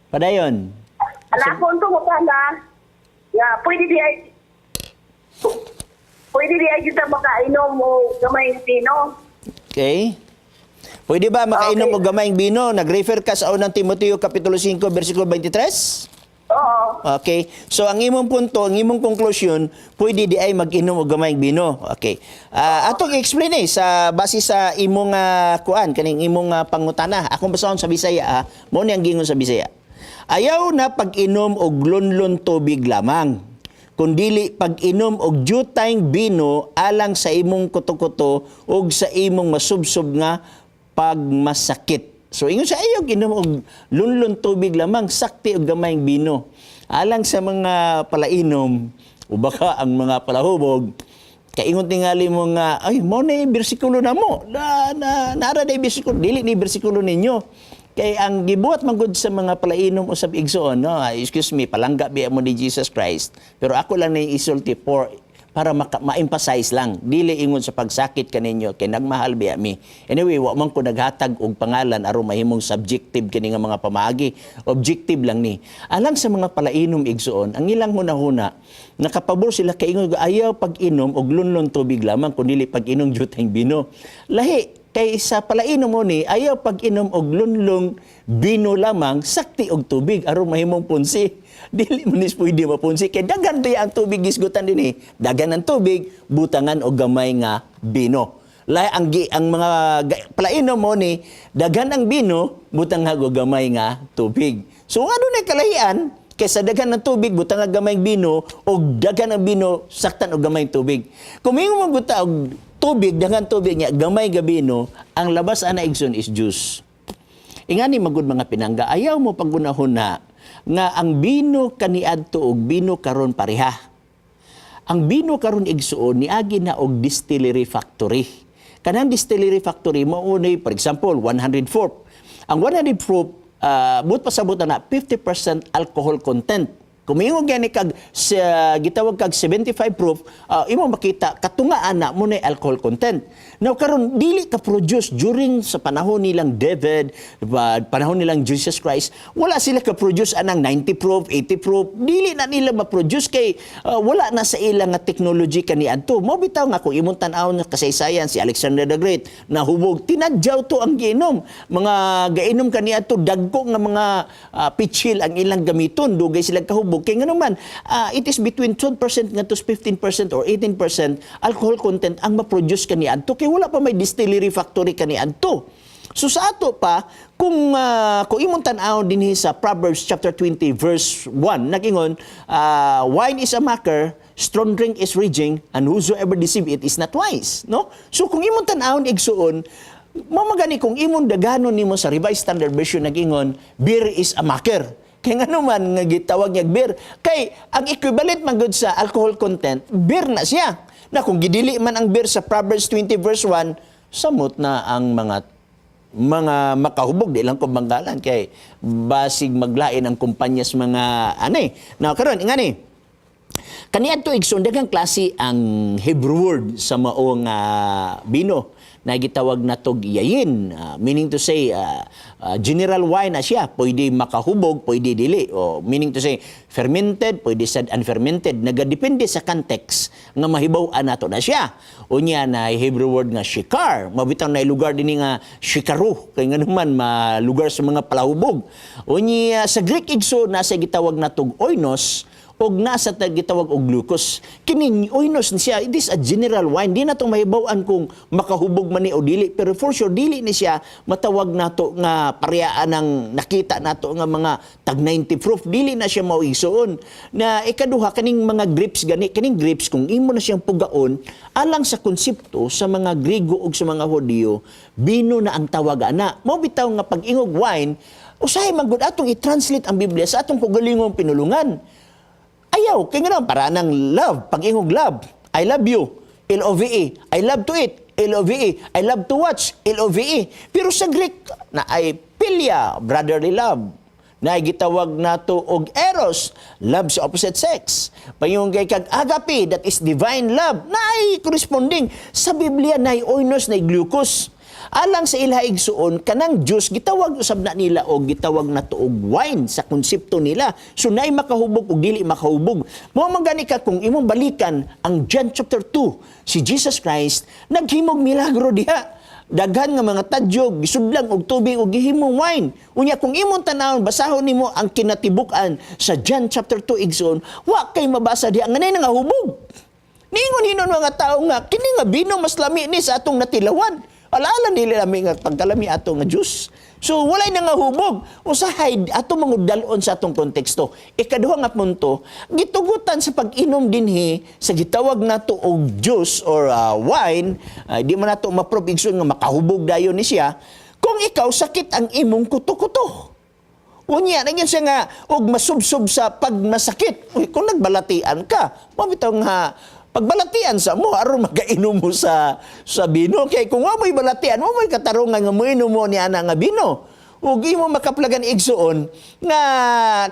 Padayon. Ang akong pangutana, nga pwede di ay kita makainom og gamay bino? Okay. Pwede ba makainom Okay. og gamayng bino? Nag-refer ka sa Unang Timoteo kapitulo 5 bersikulo 23? Oo. Okay. So ang imong punto, ang imong conclusion, pwede di ay mag-inom og gamayng bino. Okay. Atong i-explain eh sa base sa imong kuan kaning imong pangutana. Akong basahon sa Bisaya ah. Mao ni ang gingon sa Bisaya. Ayaw na pag-inom og lunlun tubig lamang, kundili pag-inom og jutayng bino alang sa imong kuto-kuto ug sa imong masubsob nga pagmasakit. So ingon sa ayaw inom og lunlun tubig lamang, sakti og gamayng bino. Alang sa mga palainom o baka ang mga palahubog, kaingon tingali mo nga, "Ay, mao na yung bersikulo na mo. Na, na, naara na yung bersikulo." Dili ni bersikulo ninyo. Kay ang gibuhat man gud sa mga palainom usab, igsoon, no? Ah, excuse me, palangga biya mo ni Jesus Christ. Pero ako lang na isulti for para ma-emphasize lang, dili ingon sa pagsakit kaninyo kay nagmahal biya mi. Anyway, wa man ko naghatag og pangalan aron mahimong subjective kini nga mga pamaagi. Objective lang ni. Alang sa mga palainom, igsoon, ang ilang hunahuna nakapabor sila kay ingon ayaw pag-inom og lunlon tubig lamang kundi pag-inom juteng bino. Lahi kay sa palainom mo ni ayaw pag-inom og lunlong bino lamang, sakti og tubig aron mahimong punsi. Dili man is pwede mapunsi kay daghan diay ang tubig gisgutan dinhi. Daghan ang tubig, butangan og gamay nga bino. Lahi ang ang mga palainom mo ni daghan ang bino, butang og gamay nga tubig. So ano na kalahian kaysa daghan ng tubig butang og gamay bino og daghan ang bino saktan og gamay tubig? Kung mingon mo guta og tubig, daghan tubig nya gamay ga bino, ang labas ana, igsoon, is juice. Ingani magud, mga pinangga, ayaw mo paggunahon na nga ang bino kaniadto og bino karon pareha. Ang bino karon, igsuon, niagi na og distillery factory. Kanang distillery factory mao ni, for example, 100 proof. Ang 100 proof, but pasabot na 50% alcohol content. Kung mingon gani kag sa gitawag kag 75 proof, imo makita katungaan na mo na alcohol content. Now karon dili ka produce during sa panahon nilang David, panahon nilang Jesus Christ, wala sila ka produce anang 90 proof, 80 proof. Dili na nila ma-produce kay wala na sa ilang nga technology kaniadto. Mao bitaw nga kung imong tan-awon nga kasaysayan, si Alexander the Great nahubog, tinadyaw to ang giinom. Mga gainom kaniadto, dagko nga mga pitchil ang ilang gamiton, dugay sila kahubog kay ngano man it is between 12% ngadto 15% or 18% alcohol content ang ma-produce kaniadto kay wala pa may distillery factory kaniadto. So sa ato pa, kung imong tan-aw dinhi sa Proverbs chapter 20 verse 1, nagingon, "Wine is a mocker, strong drink is raging, and whosoever deceive it is not wise," no? So kung imong tan-awon, igsuon, mamagani kung imong daganon nimo sa Revised Standard Version, nagingon, "Beer is a mocker." Kay ngano man nga gitawag niya beer? Kay ang equivalent man gud sa alcohol content, beer na siya. Na kung gidili man ang beer sa Proverbs 20 verse 1, samot na ang mga makahubog, di lang ko banggalan kay basig maglain ang kumpanya sa mga ano eh. Now karon ingani. Kaniadto, igsoon, daghang klase ang Hebrew word sa maong bino na gitawag na tog yayin. Meaning to say, general wine na siya. Pwede makahubog, pwede dili. O, meaning to say, fermented, pwede sad unfermented. Nagadepende sa context nga mahibaw-an nato na siya. Unya na Hebrew word nga shikar. Mabitaw na lugar dinhi nga shikaru. Kay nga naman, malugar sa mga palahubog. Unya sa Greek, igsoon, nasa gitawag na tog oinos, og nasa gitawag og glucose. Kini oinos ni siya, it is a general wine. Di na to mahibaw-an kung makahubog man ni o dili, pero for sure dili ni siya matawag nato nga parehaan ng nakita nato nga mga tag 90 proof. Dili na siya mao, igsoon. Na ikaduha, kaning mga grapes gani, kaning grapes kung imo na siyang pugaon, alang sa konsepto sa mga Griego ug sa mga Hudiyo, bino na ang tawag ana. Mao bitaw nga pag ingog wine, usahay man gud atong i-translate ang Biblia sa atong kaugalingong pinulungan. Ayaw, kay nga para nang love, pag ingog love, I love you, L-O-V-E. I love to eat, L-O-V-E. I love to watch, L-O-V-E. Pero sa Greek, na ay philia, brotherly love. Na gitawag nato og eros, love sa opposite sex. Payong kay kag agape, that is divine love, na ay corresponding. Sa Biblia, na ay oinos, na ay glucose. Alang sa ilaha, igsuon, kanang juice gitawag usab na nila og gitawag na og wine sa konsepto nila. So naay makahubog ug dili makahubog. Mao man gani ka kung imong balikan ang John chapter 2, si Jesus Christ naghimog milagro diha, daghan nga mga tadyog gisudlan og tubig ug gihimong wine. Unya kung imong tanawon, basahon nimo ang kinatibuk-an sa John chapter 2, igsoon, wa kay mabasa diha nga nay nangahubog. Ningon hinon mga tao nga kini nga bino mas lami ni sa atong natilawan. Alaala nila lami nga pagkalami ato nga juice. So walay nangahubog. Usahay ato mga dal-on sa atong konteksto. Ikaduha nga punto, gitugutan sa pag-inom dinhi sa gitawag nato og juice or wine, di man nato ma-prove, igsoon, nga makahubog dayon ni siya kung ikaw sakit ang imong kuto-kuto. Unya, nagyan siya nga, og masubsob sa pagmasakit. Uy, kung nagbalatian ka, mabitaw nga, pagbalatian sa mo, aron magainom mo sa bino. Kay kung wa mo'y balatian, wa mo'y katarungan nga moinom mo ni ana nga bino. Ug imo makaplagan, igsuon, nga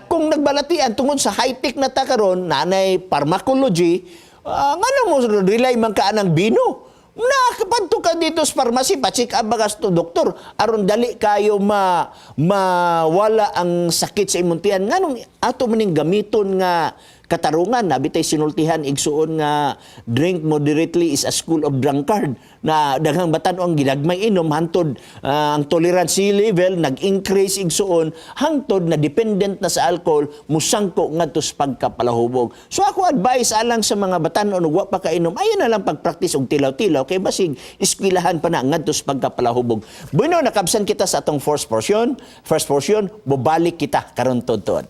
kung nagbalatian tungod sa high-tech na ta karon, nanay pharmacology, ngano mo rely man ka anang bino? Nakapadto ka dito sa pharmacy, pa-check up ba ka sa doktor aron dali kayo ma mawala ang sakit sa imong tiyan. Nganong ato maning gamiton nga katarungan? Nabitay sinultihan, igsuon, nga "Drink moderately is a school of drunkard," na daghang batan-ong gidagmay inom hantod ang tolerance level nag-increase, igsuon, hangtod na dependent na sa alcohol, musangko ngadto sa pagkapalahubog. So ako advice alang sa mga batan-on ug wa pa kainom, ayo na lang pag-practice og tilaw-tilaw kay basig eskwilahan pa na ngadto sa pagkapalahubog. Bueno, nakabsan kita sa atong first portion. First portion, bobalik kita karon tuod.